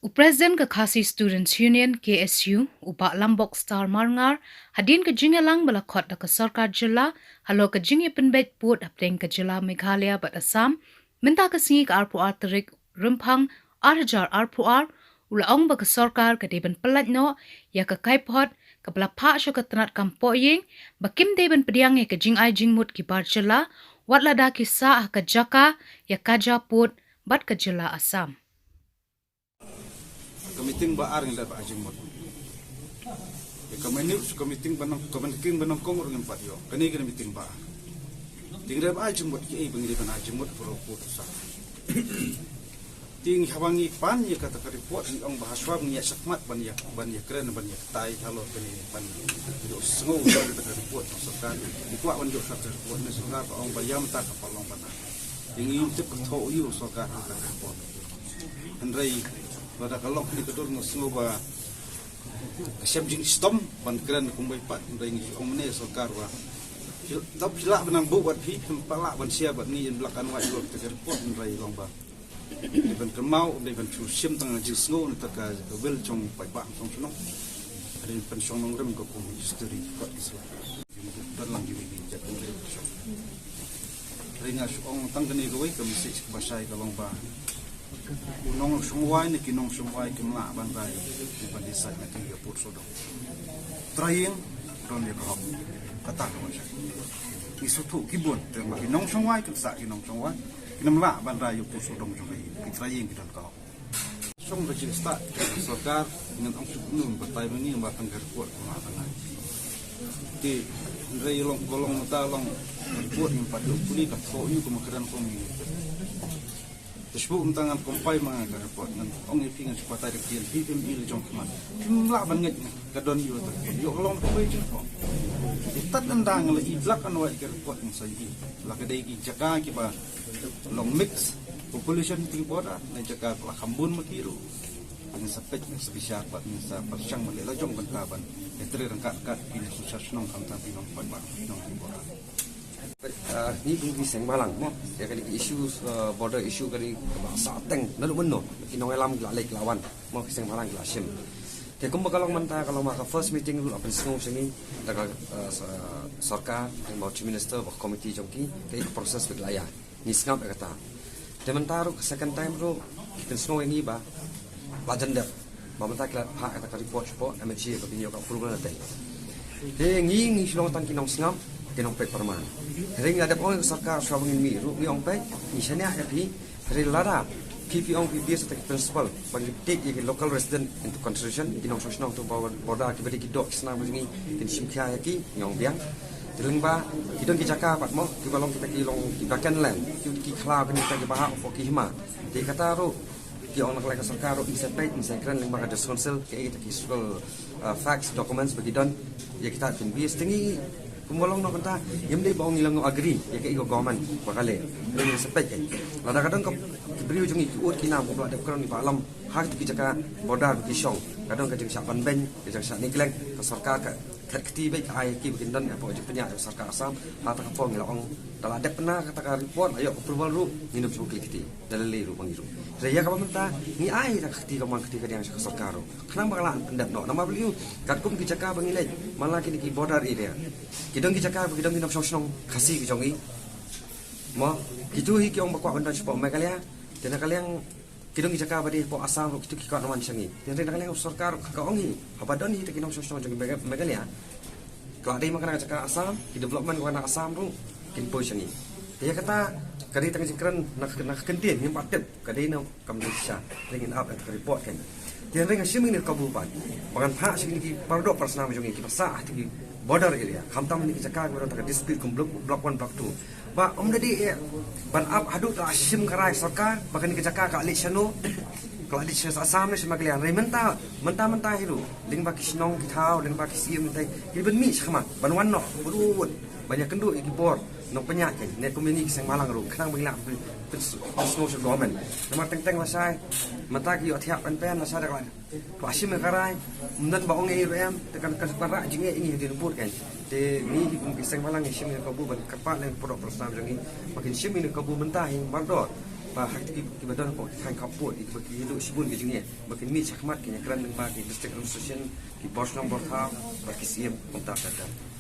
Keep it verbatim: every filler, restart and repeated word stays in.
President ka Khasi Students Union, K S U, u Bah Lambok Star Marngar, hadien ka jingïalang ba la khot da ka sorkar jylla halor ka jingïapynbeit pud hapdeng ka jylla Meghalaya bad Assam mynta ka sngi, ka arphew ar tarik Rymphang ar hajar arphew ar, u la ong ba ka sorkar ka dei ban pyllait noh ïa ka kaiphod kaba la phah sha ka tnat kam pohïing, ba kim dei ban pdiang ïa ka jingai jingmut ki bar jylla, wat lada ki sah ha ka jaka ïa ka jaka pud bad ka jylla Assam. Ka meeting ba ar ngi leh ba ai jingmut. Ïa ka minute ka meeting ba nang, ka meeting ba nyngkong ruh ngim pat ïoh. Kane ka meeting ba ar. Te ngi leh ba ai jingmut, kiei ba ngi leh ban ai jingmut, pura pud sa. Te ngi, haba ngi pan ïa kata ka report, ngi ong ba ha shuwa ngi ïa shakmat ban ïa, ban ïa kren, ban ïa ktai halor kane, ban ïohsngew ïa kata ka report jong sorkar. Ngi kwah ban ïoh kata ka report ne sorkar ka ong ba ïa mynta ka pynlong ban ai. Te ngi ym tip ka thoh ïa u sorkar kata ka report. Hynrei lada ka long kane ka dur nga sngew ba ka shem jingshitom ban kren kumba pat, hynrei ngi ong mynne sorkar ba, phi, tang phi lah ban nang buh bad phi, phim pat lah ban share bad ngi in black and white ruh, te ka report hynrei long ba dei ban kynmaw, dei ban shu shim tang jingsngew na kata ka will jong paidbah jong shnong. Dei ban pynshong nongrim ka kum history ka kot Israel. Don lang kiwei ki jait nongrim ka shong. Hynrei nga shu ong tang kane kawei ka message kaba shai ka long ba u nongshong wai ne ki nongshong wai kim lah ban rai, kim ban decide na ki ïa pud sawdong. Trai ïing don ïa ka hok. Kata ka ba shai. Ngi sngewthuh ki bun, te ki nongshong wai kim sah ki nongshong wai. Kim lah ban rai ïa pud sawdong jong ki. Ki trai ïing ki don ka hok. Shong ka jingstad ka sorkar, ngan ong shu kumno batai ba ngi ba tang ka report ka ma tang ai. Te hynrei long ka long mynta long report ngim pat ïoh pule, ka thoh ïa ka ma kren kong ngi. Te shu mynta ngan compile ma nga ka report, ngan ong ïa phi, ngan shu batai da ka ktien P M E la jong khmat. Phim lah ban ngeit nga ka don ïa ka report. Ïoh ka long ka wei jingkong. Te tad nanda nga la i black and white ka report ngan sa i. La ka dei ki jaka kiba long mix population ki border, na jaka ka la kham bun ma ki ruh. Ngin sa peit, ngin sa bishar bad ngin sa pyrshang ban leh la jong bynta ban ïatrei ryngkat ryngkat ki nongshong shnong, khamtam ki nongpaidbah, ki nong ki border. Ah, ngi kum ki seng balang mo, ïa kane ka issue, ah, border issue kane kaba sah teng naduh mynno, ki nongïalam ki la leit ki la wan mo, ki seng balang ki la shim. Te kumba ka long mynta, ka long ma ka first meeting ruh la pynsngew sha ngi da ka, ah, sa-, sorkar, da ka Chief Minister bad ka committee jong ki, kaei ka process ba ki la ïa. Ngi sngap ïa kata. Te mynta ruh ka second time ruh ki pynsngew ïa ngi ba la jan dep. Ba mynta ki la phah ïa kata ka report shapoh M H A ba kin ïoh ka approval na teng. Te ngi, ngi shu long tang ki nongsngap, ki nongpeit pyrman. Hynrei nga dep ong ïa ka sorkar shuwa ba ngin mih ruh, ngi ong peit, ngi shaniah ïa phi. Hynrei lada phi, phi ong phi bias ïa ki principle ba ngin take ïa ki local resident into consideration, ki nongshong shnong to ba border, kiba dei ki doh ki snam ba jong ngi, kin shim khia ïa ki, ngi ong biang. Te lyngba ki don ki jaka pat mo, kiba long kita ki long ki vacant land, ki, ki khlaw, ki nita kiba hap hapoh ki hima. Te kata ruh ki ong na ka liang ka sorkar ruh, ngin sa peit, ngin sa kren lyngba ka District Council, kaei kita ki historical, uh, facts, documents ba ki don ïa kita kin bias. Te ngi kumba long noh mynta, ngim dei ba ong ngi la ong agree ïa kaei ka government ba ka leh. Ngin sa peit, eh, lada ka don ka, ki briew jong ngi ki ud ki nam, kumba la dep kren, ngi ba lam ha kita ki jaka border ba ki shong, ka don ka jingshah ban beiñ, ka jingshah neglect, ka sorkar ka khet kti beit, ka ai ki ba kin don hapoh jingpynïaid jong sorkar Assam. Ha kata ka por ngi la ong, da la dep na kata ka report, la ïoh approval ruh, ngin ym shu klik kti da lei lei ruh ba ngi ruh. Te ïa kaba mynta ngi ai da ka kti, ka mang kti ka diang sha ka sorkar ruh, khnang ba ka lah pyndep noh. Namar balei? Katkum ki jaka ba ngi leit man la kine ki border area, ki don ki jaka ba ki don ki nongshong shnong Khasi ki jong ngi mo, kito hi ki ong ba kwah ban don shapoh Meghalaya. Te na ka liang ki don ki jaka ba dei hapoh Assam ruh, kito ki kwah ban wan sha ngi. Te hynrei na ka liang ka sorkar ka ong hi, haba don hi kita ki nongshong shnong jong ngi Megha-, Meghalaya, ka la dei man kane ka jaka Assam, ki development ka wan na Assam ruh kin poi sha ngi. Te ïa kata ka dei tang ka jingkren na ka, na ka ktien, ngim pat tip ka dei ne kam dei shisha. Te ngin ap ïa ka report kan. Te hynrei nga shim ïa kane ka kabu pat ba ngan phah sha kine ki paradoh parasnam jong ngi kiba sah ha kita ki border area, khamtam kine ki jaka kiba don tang ka dispute kum block, block one, block two. Ba ym da dei eh ban ap haduh la shim ka rai sorkar ba kane ka jaka ka leit shano, ka la leit sha Assam ne sha Meghalaya. Hynrei mynta, mynta, mynta hi ruh, lyngba ki shnong ki thaw, lyngba ki siem mynta, ki ban mih shakhmat ban wan noh, ban wan ban ïakynduh ïa ki bor nongpynïaid kan, ne kum ïa ngi ki seng balang ruh, khnang ba ngi lah pyn-, pyn-, pynsngew sha government. Namar teng teng lashai mynta ki ïoh thiah pen pen, lashai da ka la Ba shim ïa ka rai, ym don ba ong ei ruh em, te kan, kan, kan rah jingeh ïa ngi hadien bud kan. Te ngi hi kum ki seng balang ngi shim ïa ka kabu ban kyrpad lem ïa ki pardoh parasnam jong ngi ba kin shim ïa ka kabu mynta hi mardor. Ba ha kito kiba don hapoh ki thaiñ khappud, kiba ki ïoh shibun ki jingeh ba kin mih shakhmat, kin ïakren lyngba ki district administration, ki bor shnong bor thaw bad ki siem kumta kumta.